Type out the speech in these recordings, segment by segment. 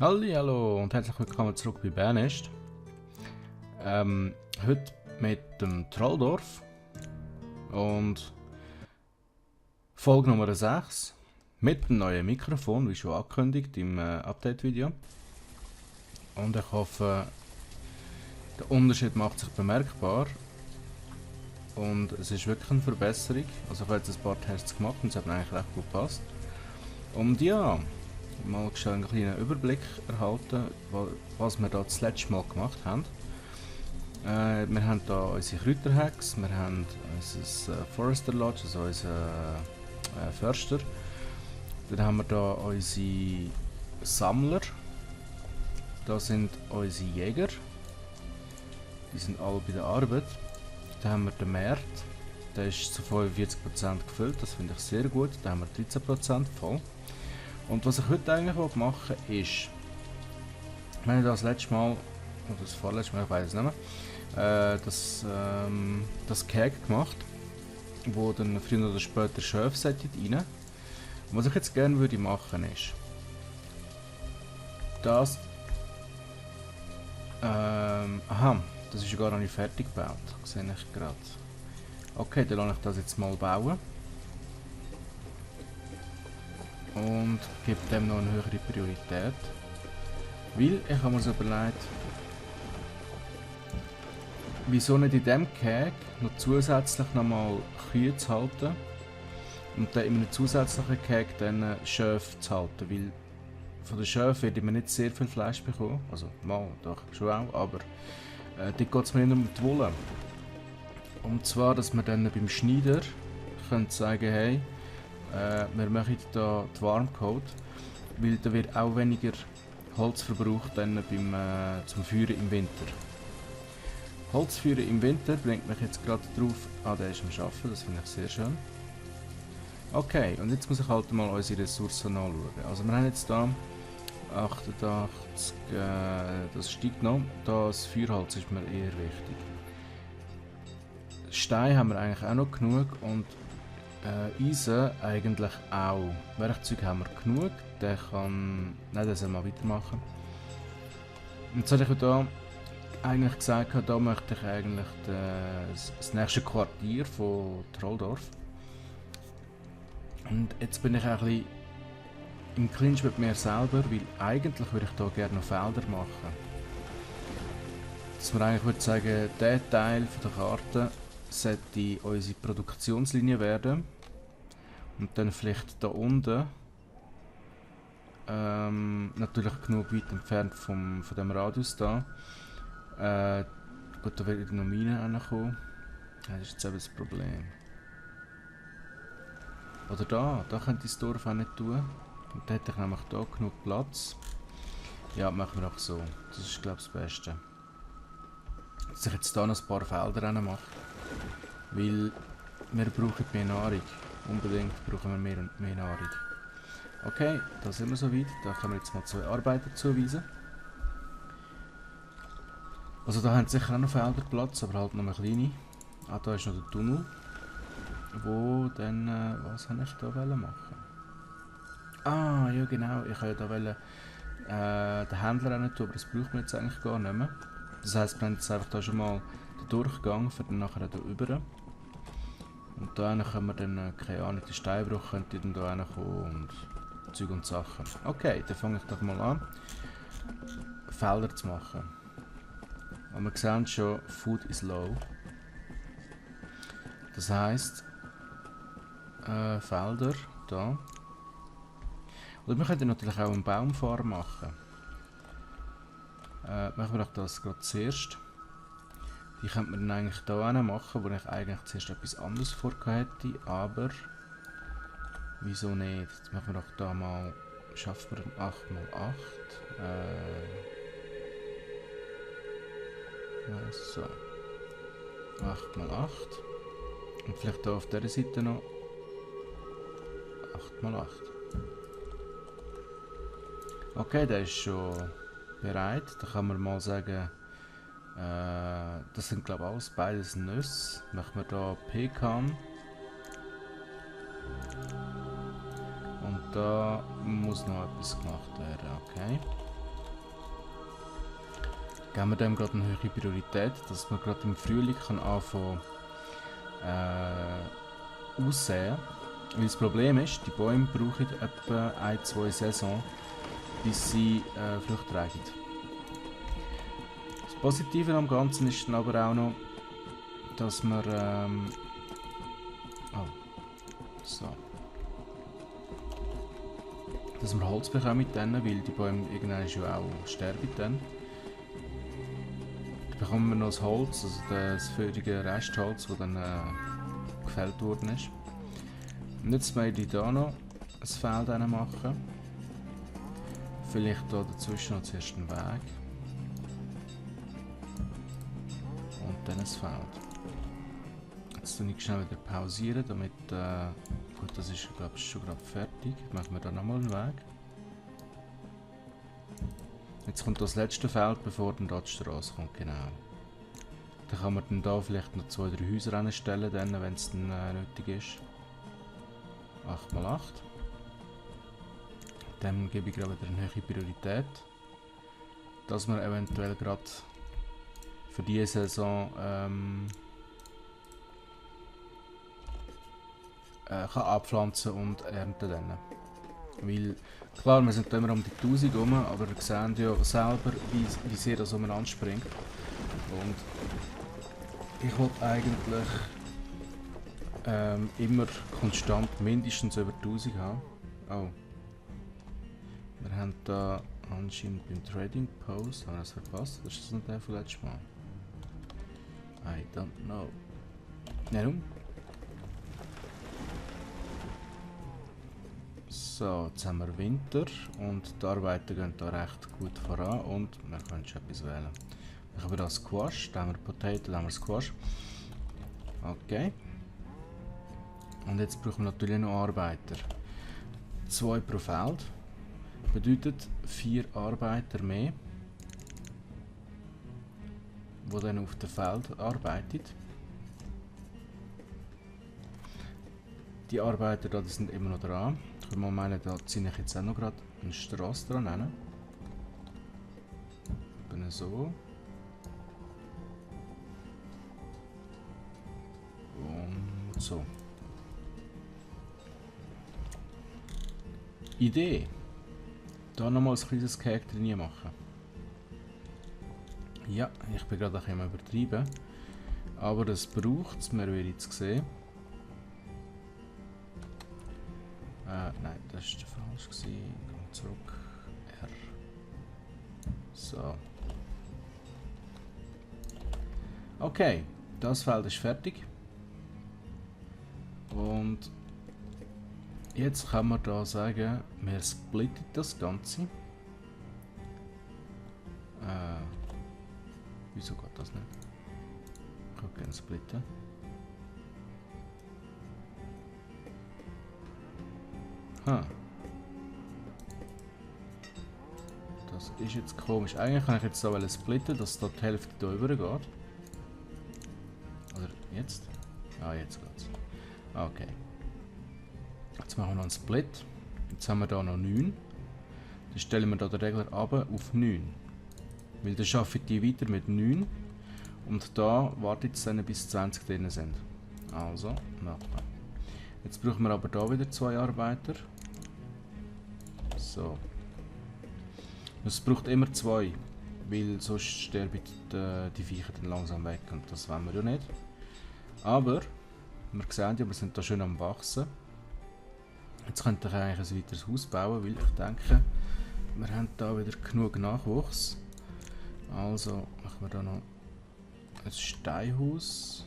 Hallo und herzlich willkommen zurück bei Bernest. Heute mit dem Trolldorf und Folge Nummer 6 mit dem neuen Mikrofon, wie schon angekündigt im Update-Video. Und ich hoffe, der Unterschied macht sich bemerkbar und es ist wirklich eine Verbesserung. Also ich habe jetzt ein paar Tests gemacht und es hat mir eigentlich recht gut gepasst. Und ja, mal schnell einen kleinen Überblick erhalten, was wir da das letzte Mal gemacht haben. Wir haben hier unsere Kräuterhacks, wir haben unser Forester Lodge, also unser Förster. Dann haben wir hier unsere Sammler. Da sind unsere Jäger. Die sind alle bei der Arbeit. Dann haben wir den Markt. Der ist zu 45% gefüllt, das finde ich sehr gut. Da haben wir 13% voll. Und was ich heute eigentlich machen will, ist, wir haben das letzte Mal, oder das vorletzte Mal, ich weiß es nicht mehr, das Cake gemacht, wo dann früher oder später Schöf settet rein. Und was ich jetzt gerne würde machen ist, das, aha, das ist ja gar noch nicht fertig gebaut, sehe ich gerade. Okay, dann lasse ich das jetzt mal bauen. Und gebe dem noch eine höhere Priorität. Weil ich habe mir so überlegt, wieso nicht in diesem Cake noch zusätzlich nochmal Kühe zu halten und dann in einem zusätzlichen Cake dann Schöfe zu halten, weil von den Schöfen werde ich mir nicht sehr viel Fleisch bekommen, also mal, doch schon auch, aber dort geht es mir nicht um die Wolle. Und zwar, dass wir dann beim Schneider können sagen, hey, wir machen hier die Warmcoat, weil da wird auch weniger Holz verbraucht dann zum Feuern im Winter. Holzfeuern im Winter bringt mich jetzt gerade drauf, der ist am Arbeiten, das finde ich sehr schön. Okay, und jetzt muss ich halt mal unsere Ressourcen anschauen. Also wir haben jetzt hier 88, das steigt noch, das Feuerholz ist mir eher wichtig. Stein haben wir eigentlich auch noch genug und Eisen eigentlich auch. Werkzeug haben wir genug, der kann... Nein, der soll mal weitermachen. Und jetzt habe ich da eigentlich gesagt, da möchte ich eigentlich das nächste Quartier von Trolldorf. Und jetzt bin ich auch ein bisschen im Clinch mit mir selber, weil eigentlich würde ich da gerne noch Felder machen. Dass man eigentlich würde sagen, der Teil von der Karte sollte unsere Produktionslinie werden. Und dann vielleicht da unten, natürlich genug weit entfernt von dem Radius da. Gut, da wird noch Minen kommen. Das ist jetzt eben das Problem. Oder da könnte ich das Dorf auch nicht tun. Und da hätte ich nämlich da genug Platz. Ja, machen wir auch so. Das ist, glaube ich, das Beste. Dass ich jetzt hier noch ein paar Felder mache. Weil wir brauchen mehr Nahrung. Unbedingt brauchen wir mehr Nahrung. Okay, da sind wir soweit. Da können wir jetzt mal 2 Arbeiter zuweisen. Also da haben sicher auch noch Felderplatz, aber halt noch eine kleine. Ah, da ist noch der Tunnel. Wo dann, was habe ich da machen? Ah, ja genau, ich wollte da den Händler auch nicht tun, aber das braucht man jetzt eigentlich gar nicht mehr. Das heisst, wir haben jetzt einfach da schon mal den Durchgang für dann nachher hier rüber. Und da können wir dann, keine Ahnung, der Steinbruch könnte dann da reinkommen und Zeug und Sachen. Okay, dann fange ich doch mal an, Felder zu machen. Und wir sehen schon, Food is low. Das heisst, Felder, da. Oder wir könnten natürlich auch eine Baumfarm machen. Machen wir doch das gerade zuerst. Die könnte man dann eigentlich hier machen, wo ich eigentlich zuerst etwas anderes vorgehabt hätte, aber wieso nicht? Jetzt machen wir doch da mal, schaffen wir einen 8x8. So. 8x8. Und vielleicht hier auf dieser Seite noch 8x8. Okay, der ist schon bereit. Da kann man mal sagen, das sind glaube ich alles beides Nüsse. Machen wir hier Pekan. Und da muss noch etwas gemacht werden, okay. geben wir dem gerade eine höhere Priorität, dass man gerade im Frühling kann anfangen aussehen. Weil das Problem ist, die Bäume brauchen etwa 1-2 Saison, bis sie Früchte tragen. Das Positive am Ganzen ist dann aber auch noch, dass wir dass wir Holz bekommen mit denen, weil die Bäume irgendwann ja auch sterben dann. Dann bekommen wir noch das Holz, also das feurige Restholz, das dann gefällt worden ist. Und jetzt möchte ich hier noch ein Feld machen. Vielleicht hier dazwischen noch zuerst einen Weg. Und dann ein Feld. Jetzt tue ich schnell wieder pausieren, damit... gut, das ist glaube ich schon gerade fertig. Machen wir da nochmal einen Weg. Jetzt kommt das letzte Feld, bevor dann dort die Straße kommt, genau. Dann kann man dann da vielleicht noch 2-3 Häuser anstellen, wenn es dann nötig ist. 8x8. Dann gebe ich gerade wieder eine höhere Priorität. Dass man eventuell gerade für diese Saison kann abpflanzen und ernten dann. Weil, klar, wir sind immer um die 1000 herum, aber ihr seht ja selber, wie sehr das umeinander springt. Und ich wollte eigentlich immer konstant mindestens über 1000 haben. Oh. Wir haben da anscheinend beim Trading Post, haben wir das verpasst? Das ist das nicht der von letztes Mal? I don't know. Warum? So, jetzt haben wir Winter und die Arbeiten gehen da recht gut voran und wir können schon etwas wählen. Dann haben wir das Squash, dann haben wir Potato, dann haben wir Squash. Okay. Und jetzt brauchen wir natürlich noch Arbeiter. 2 pro Feld. Bedeutet 4 Arbeiter mehr, die dann auf dem Feld arbeiten. Die Arbeiter da, die sind immer noch dran. Ich würde mal meinen, da ziehe ich jetzt auch noch gerade eine Straße dran hin. Eben so. Und so. Idee. Da nochmal ein kleines Cake drin machen. Ja, ich bin gerade ein bisschen übertrieben. Aber das braucht es, wir werden jetzt sehen. Nein, das war falsch. Komm zurück. R. So. Okay, das Feld ist fertig. Und jetzt kann man da sagen, wir splitten das Ganze. Wieso geht das nicht? Ich kann gerne splitten. Das ist jetzt komisch. Eigentlich kann ich jetzt so splitten, dass da die Hälfte hier rüber geht. Oder jetzt? Ah, jetzt geht's. Okay. Jetzt machen wir noch einen Split. Jetzt haben wir da noch 9. Dann stellen wir da den Regler runter auf 9. Weil dann arbeite ich weiter mit 9. Und da wartet es dann bis 20 drin sind. Also, machen wir. Jetzt brauchen wir aber da wieder 2 Arbeiter. So. Es braucht immer 2, weil sonst sterben die Viecher dann langsam weg und das wollen wir ja nicht. Aber, wir sehen ja, wir sind da schön am Wachsen. Jetzt könnte ich eigentlich ein weiteres Haus bauen, weil ich denke, wir haben da wieder genug Nachwuchs. Also machen wir da noch ein Steinhaus.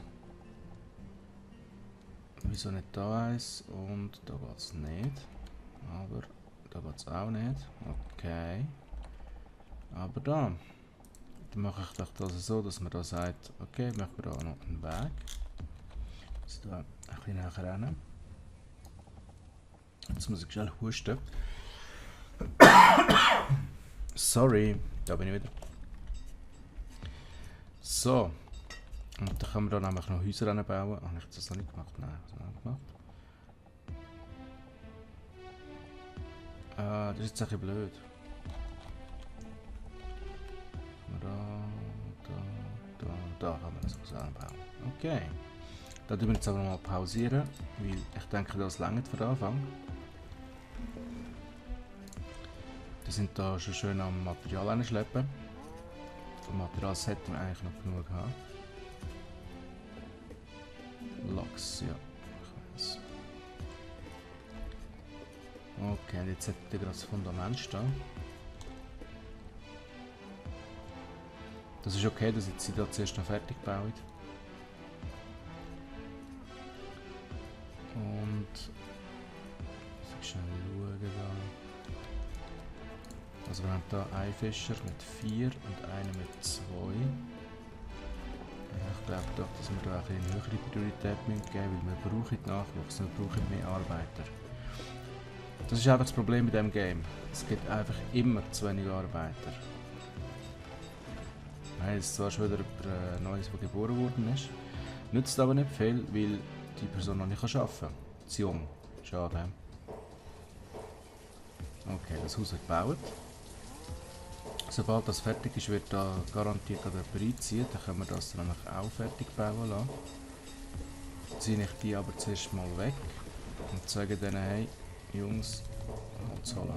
Wieso nicht da eins? Und da geht es nicht. Aber da geht es auch nicht. Okay. Aber da. Dann mache ich doch das so, dass man da sagt, okay, machen wir da noch einen Weg. Jetzt da ein bisschen näher rennen. Jetzt muss ich schnell husten. Sorry, da bin ich wieder. So. Und dann können wir da nämlich noch Häuser bauen. Habe ich das noch nicht gemacht? Nein, das habe ich noch gemacht. Das ist jetzt ein bisschen blöd. Da Und da kann man das auch selber bauen. Okay. Da tun wir jetzt aber mal pausieren, weil ich denke, das reicht für den Anfang. Die sind da schon schön am Material anschleppen. Vom Material sollten wir eigentlich noch genug haben. Lachs, ja. Okay, und jetzt hätte gerade das Fundament stehen. Das ist okay, dass jetzt sie da zuerst noch fertig bauen. Und ich schnell schauen da. Also wir haben hier einen Fischer mit 4 und einen mit 2. Ich glaube doch, dass wir da eine höhere Priorität geben müssen, weil wir brauchen Nachwuchs, wir brauchen mehr Arbeiter. Das ist einfach das Problem mit diesem Game. Es gibt einfach immer zu wenig Arbeiter. Wir haben jetzt zwar schon wieder jemand Neues, der geboren worden ist. Nützt aber nicht viel, weil die Person noch nicht arbeiten kann. Zu jung. Schade. Okay, das Haus wird gebaut. Sobald das fertig ist, wird da garantiert jemand einziehen. Dann können wir das dann nämlich auch fertig bauen lassen. Dann ziehe ich die aber zuerst mal weg und sage denen, hey Jungs, Holz holen.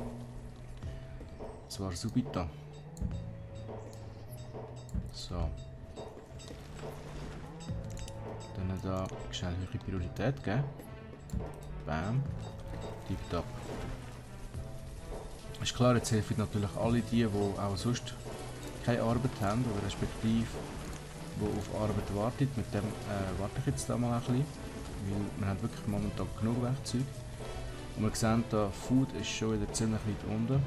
Und zwar subito. So. Dann da schnell höhere Priorität geben. Bam. Tipptopp. Ist klar, jetzt helfen natürlich alle die auch sonst keine Arbeit haben, oder respektive die auf Arbeit warten. Mit dem warte ich jetzt da mal ein bisschen, weil wir haben wirklich momentan genug Werkzeuge. Und wir sehen da, Food ist schon wieder ziemlich weit unten.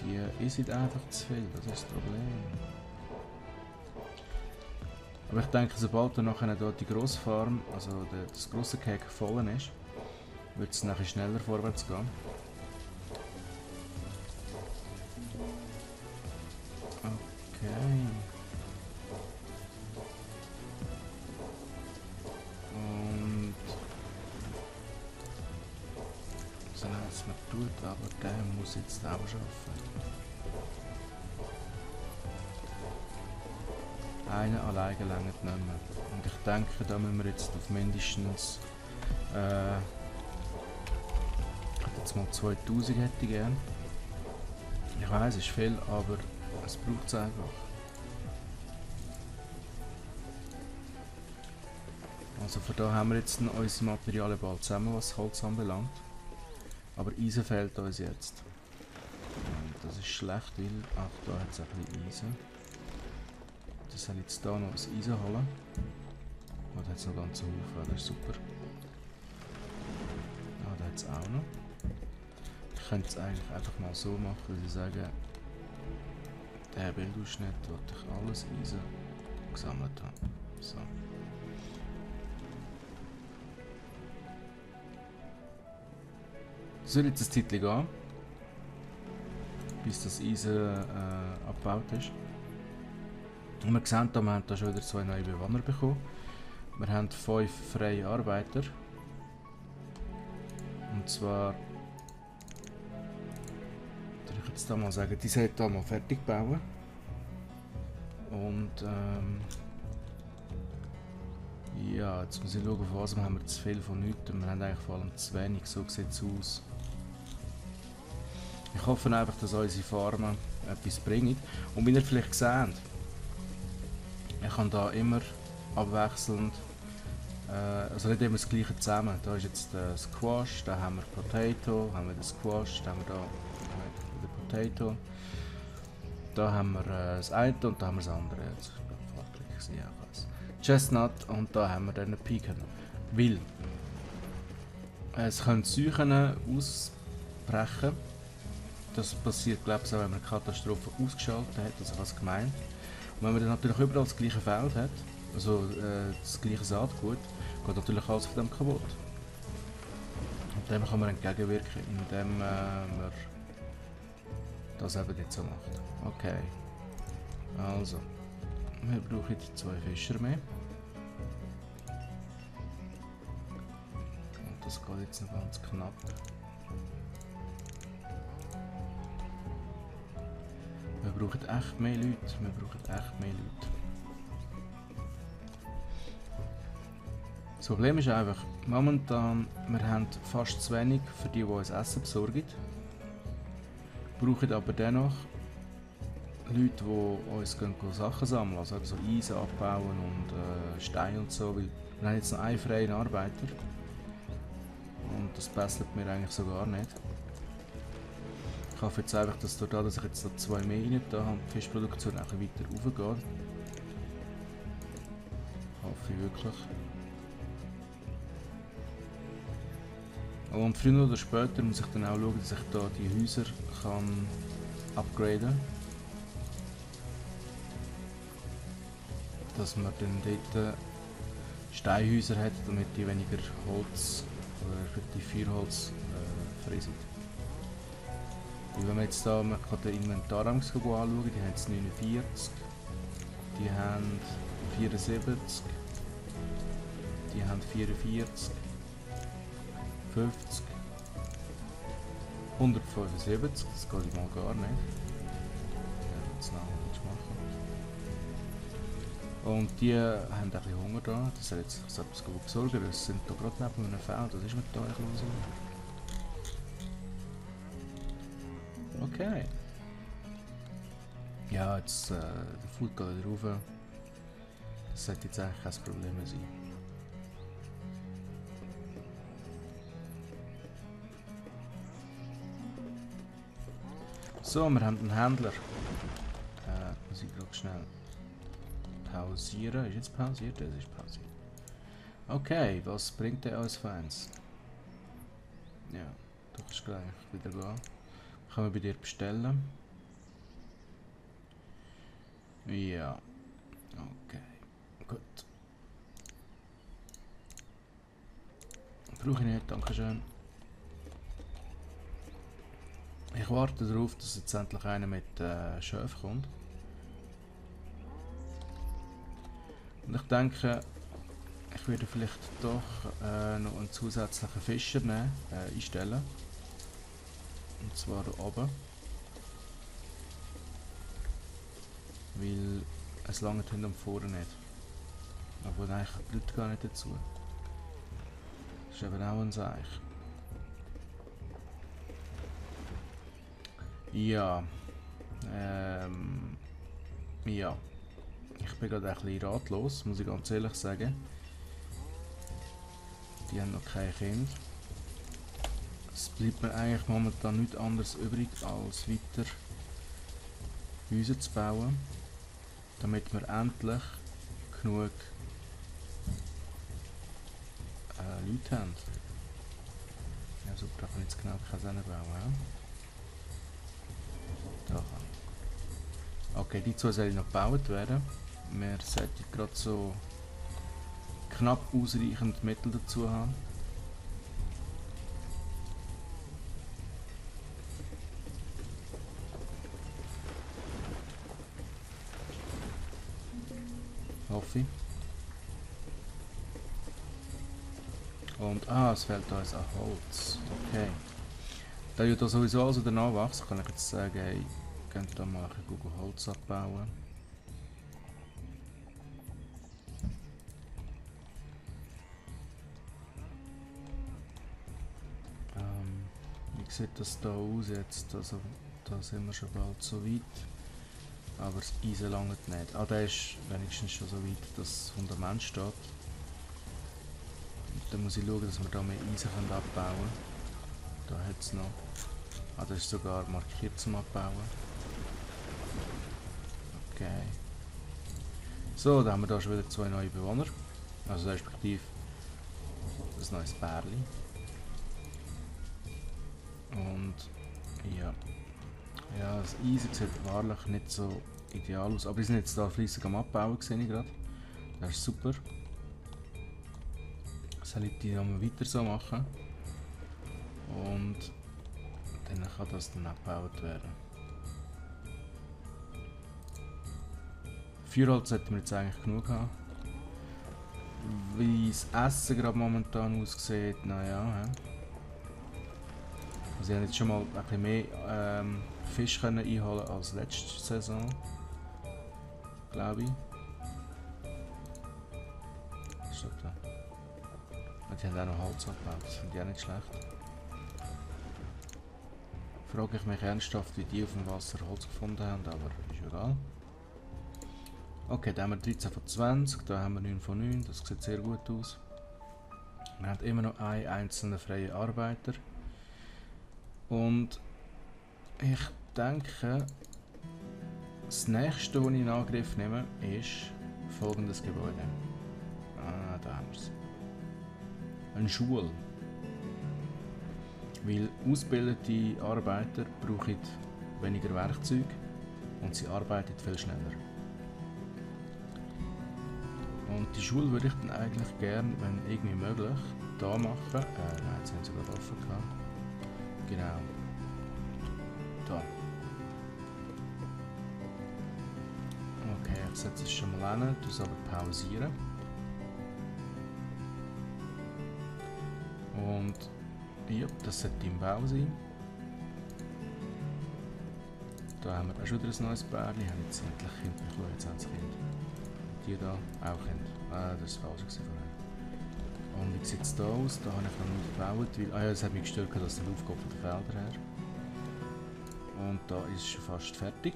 Die ist einfach zu viel, das ist das Problem. Aber ich denke, sobald dann nachher dort die grosse Farm, also das grosse Cake voll ist, wird es nachher schneller vorwärts gehen. Okay. Und so was man tut, aber der muss jetzt auch arbeiten. Einer alleine reicht nicht mehr. Und ich denke, da müssen wir jetzt auf mindestens jetzt mal 2000 hätte ich gern. Ich weiß, es ist viel, aber es braucht es einfach. Also von da haben wir jetzt unsere Materialien bald zusammen, was Holz anbelangt. Aber Eisen fehlt uns jetzt. Und das ist schlecht, weil auch da hat es ein bisschen Eisen. Das soll jetzt hier noch das Eisen holen. Oh, da hat es noch ganz Haufen, das ist super. Ah, da hat es auch noch. Ich könnte es eigentlich einfach mal so machen, dass ich sage, der Bildausschnitt, wo ich alles Eisen gesammelt habe. So. Das soll jetzt ein Zeitchen gehen, bis das Eisen abgebaut ist. Und wir sehen, wir haben da schon wieder 2 neue Bewohner bekommen. Wir haben 5 freie Arbeiter. Und zwar, ich jetzt da mal sagen, die sollten da mal fertig bauen. Und ja, jetzt muss ich schauen, auf was haben wir zu viel von nichts. Wir haben eigentlich vor allem zu wenig, so sieht es aus. Ich hoffe einfach, dass unsere Farmen etwas bringen. Und wie ihr vielleicht seht, ich kann da immer abwechselnd, also nicht immer das gleiche zusammen. Da ist jetzt der Squash, da haben wir Potato, haben wir den Squash, da haben wir da wieder Potato. Da haben wir das eine und da haben wir das andere. Jetzt Chestnut und da haben wir dann Pecan. Weil es können Seuchen ausbrechen. Das passiert, glaube ich, auch, wenn man eine Katastrophe ausgeschaltet hat, also was gemeint. Und wenn man dann natürlich überall das gleiche Feld hat, also das gleiche Saatgut, geht natürlich alles von dem kaputt. Und dem kann man entgegenwirken, indem man das eben nicht so macht. Okay. Also, wir brauchen jetzt 2 Fischer mehr. Und das geht jetzt noch ganz knapp. Wir brauchen echt mehr Leute. Wir brauchen echt mehr Leute. Problem ist einfach, momentan, wir haben fast zu wenig für die uns Essen besorgen. Brauchen aber dennoch Leute, die uns Sachen sammeln, also so Eisen abbauen und Steine und so, weil wir haben jetzt noch einen freien Arbeiter. Und das passt mir eigentlich so gar nicht. Ich hoffe jetzt einfach, dass dadurch, dass ich jetzt noch 2 mehr rein da habe, die Fischproduktion auch ein weiter raufgeht. Hoffe ich wirklich. Und früher oder später muss ich dann auch schauen, dass ich da die Häuser kann upgraden kann. Dass man dann dort Steinhäuser hat, damit die weniger Holz oder die Feuerholz fressen. Wenn wir jetzt da den Inventar anschauen, die haben jetzt 49, die haben 74, die haben 44, 50, 175, das geht mal gar nicht. Ja, das noch nicht machen. Und die haben ein bisschen Hunger da, das soll jetzt etwas besorgen, das sind da gerade neben einem Feld, was ist mit da los? Okay. Ja, jetzt der Food geht wieder rauf. Das sollte jetzt eigentlich kein Problem mehr sein. So, wir haben einen Händler. Muss ich gerade schnell pausieren. Ist jetzt pausiert? Das ist pausiert. Okay, was bringt der alles Fans? Ja, du kannst gleich wieder gehen. Können wir bei dir bestellen? Ja. Okay. Gut. Brauche ich nicht, danke schön. Ich warte darauf, dass jetzt endlich einer mit Schöf kommt. Und ich denke, ich werde vielleicht doch noch einen zusätzlichen Fischer einstellen. Und zwar hier oben. Weil es lange hinten vorne nicht. Aber eigentlich die Leute gar nicht dazu. Das ist eben auch ein Seich. Ja. Ja. Ich bin gerade ein bisschen ratlos, muss ich ganz ehrlich sagen. Die haben noch kein Kind. Es bleibt mir eigentlich momentan nichts anderes übrig, als weiter Häuser zu bauen, damit wir endlich genug Leute haben. Ja, super, da kann ich jetzt genau keine bauen. Da kann ich. Okay, die zwei sollen noch gebaut werden. Wir sollten gerade so knapp ausreichend Mittel dazu haben. Hoffe ich. Und es fehlt uns an Holz. Okay. Da ich da sowieso also danach wächst, kann ich jetzt sagen, hey, könnt da mal Google Holz abbauen. Wie sieht das da aus jetzt? Also, da sind wir schon bald so weit. Aber das Eisen langt nicht. Der ist wenigstens schon so weit, dass das Fundament steht. Und dann muss ich schauen, dass wir da mehr Eisen abbauen können. Da hat es noch. Das ist sogar markiert zum Abbauen. Okay. So, dann haben wir da schon wieder 2 neue Bewohner. Also respektive ein neues Bärli. Und ja. Ja, das Eisen sieht wahrlich nicht so ideal aus. Aber die sind jetzt da fleissig am Abbauen, sehe ich gerade. Das ist super. Soll ich die nochmal weiter so machen. Und dann kann das dann abgebaut werden. Feuerholz sollten wir jetzt eigentlich genug haben. Wie das Essen gerade momentan aussieht, naja. Also ich habe jetzt schon mal ein bisschen mehr Fisch können einholen als letzte Saison. Glaube ich. Was steht da? Die haben auch noch Holz abgebaut, das finde ich auch nicht schlecht. Frage ich mich ernsthaft, wie die auf dem Wasser Holz gefunden haben, aber ist egal. Okay, da haben wir 13 von 20, da haben wir 9 von 9, das sieht sehr gut aus. Wir haben immer noch einen einzelnen freien Arbeiter. Und ich denke, das nächste, was ich in Angriff nehme, ist folgendes Gebäude. Ah, da haben wir es. Eine Schule. Weil ausgebildete Arbeiter brauchen weniger Werkzeuge und sie arbeiten viel schneller. Und die Schule würde ich dann eigentlich gerne, wenn irgendwie möglich, da machen. Nein, jetzt haben sie gerade offen gehabt. Genau. Da. Okay, ich setze es schon mal hin, tue es aber pausieren. Und ja, das sollte im Bau sein. Da haben wir auch schon wieder ein neues Bärli. Haben jetzt endlich Kinder. Ich schaue jetzt ans Kind. Die da auch Kinder. Ah, das war falsch vorher. Und wie sieht es da aus? Da habe ich noch nicht gebaut. Weil, es hat mich gestört, dass es nicht aufgeht von den Feldern her. Und da ist es schon fast fertig.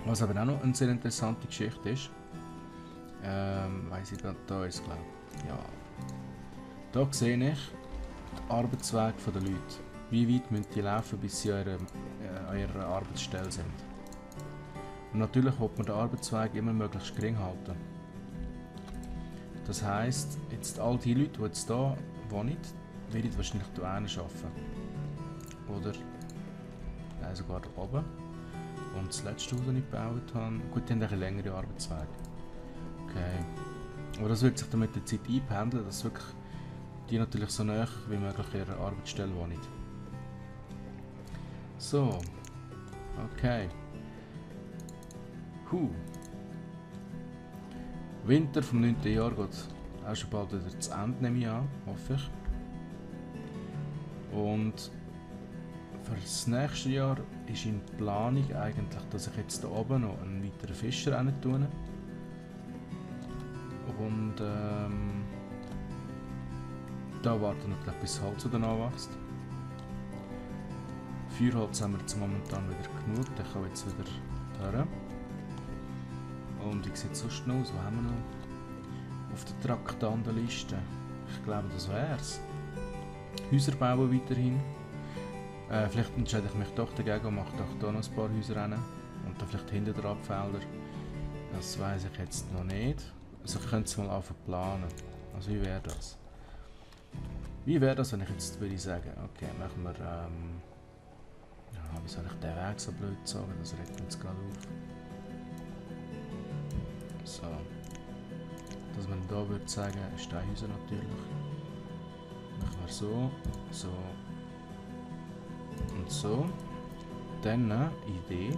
Was aber auch noch eine sehr interessante Geschichte ist. Weiss ich gerade, da ist es glaube ich. Ja. Da sehe ich den Arbeitsweg der Leute. Wie weit müssen die laufen, bis sie an ihrer Arbeitsstelle sind. Und natürlich will man den Arbeitsweg immer möglichst gering halten. Das heisst, jetzt all die Leute, die jetzt hier wohnen, werden wahrscheinlich hier arbeiten. Oder sogar da oben. Und das letzte Haus, das ich gebaut habe, gut, die haben einen längeren Arbeitsweg. Okay. Aber das wird sich dann mit der Zeit einpendeln, dass wirklich die natürlich so nah wie möglich ihrer Arbeitsstelle wohnen. So. Okay. Winter vom 9. Jahr geht auch schon bald wieder zu Ende, nehme ich an, hoffe ich. Und für das nächste Jahr ist in Planung eigentlich, dass ich jetzt hier oben noch einen weiteren Fischer rein tue. Und da warten natürlich, bis das Holz wieder nachwächst. Feuerholz haben wir jetzt momentan wieder genug, der kann jetzt wieder hören. Und wie sieht es sonst noch aus? Was haben wir noch auf der Traktandenliste? Ich glaube, das wär's. Häuser bauen weiterhin. Vielleicht entscheide ich mich doch dagegen und mache doch hier noch ein paar Häuser rein. Und dann vielleicht hinter den Abfelder. Das weiss ich jetzt noch nicht. Also ich könnte es mal anfangen planen. Also wie wäre das? Wie wäre das, wenn ich jetzt würde sagen, okay, machen wir, ja, wie soll ich den Weg so blöd sagen, das regt mich jetzt gerade auf. So. Dass man da würde sagen, Steinhäuser natürlich. Machen wir so, so und so. Dann eine Idee.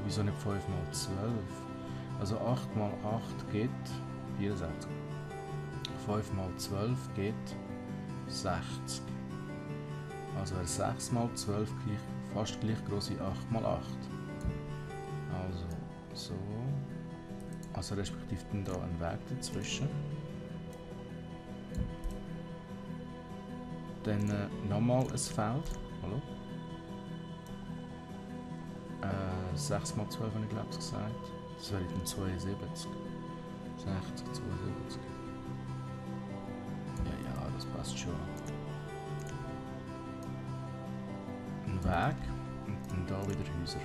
Wieso nicht 5 mal 12? Also 8 mal 8 geht 64. 5 mal 12 geht 60. Also wäre 6 mal 12 gleich, fast gleich groß wie 8 mal 8. Also so. Also respektive dann da ein Weg dazwischen. Dann nochmal ein Feld. Hallo? 6 mal 12 habe ich glaube ich gesagt. Das wäre dann 72. 60, 72. Ja, das passt schon. Ein Weg und dann da wieder Häuser.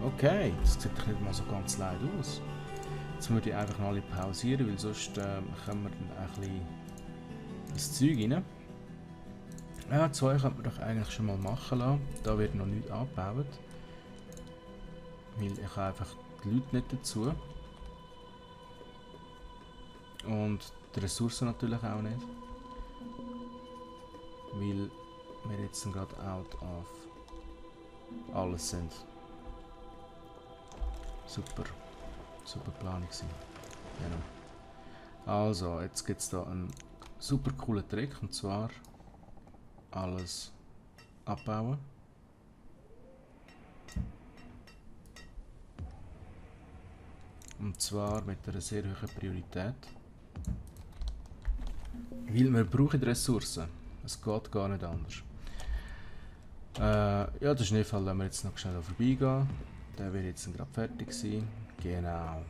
Okay, das sieht doch nicht mal so ganz leid aus. Jetzt würde ich einfach noch alle pausieren, weil sonst können wir dann ein bisschen ins Zeug rein. Ja, 2 könnte man doch eigentlich schon mal machen lassen. Da wird noch nichts abgebaut. Weil ich habe einfach die Leute nicht dazu. Und die Ressourcen natürlich auch nicht. Weil wir jetzt gerade out of alles sind. Super. Super Planung gewesen. Genau. Also, jetzt gibt es da einen super coolen Trick. Und zwar alles abbauen. Und zwar mit einer sehr hohen Priorität. Weil wir brauchen Ressourcen. Es geht gar nicht anders. Ja, den Schneefall lassen wir jetzt noch schnell vorbeigehen. Der wird jetzt gerade fertig sein. Genau.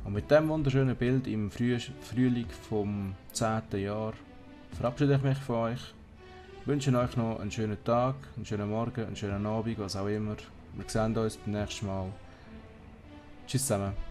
Und mit diesem wunderschönen Bild im Frühling vom 10. Jahr verabschiede ich mich von euch. Ich wünsche euch noch einen schönen Tag, einen schönen Morgen, einen schönen Abend, was auch immer. Wir sehen uns beim nächsten Mal. Tschüss zusammen.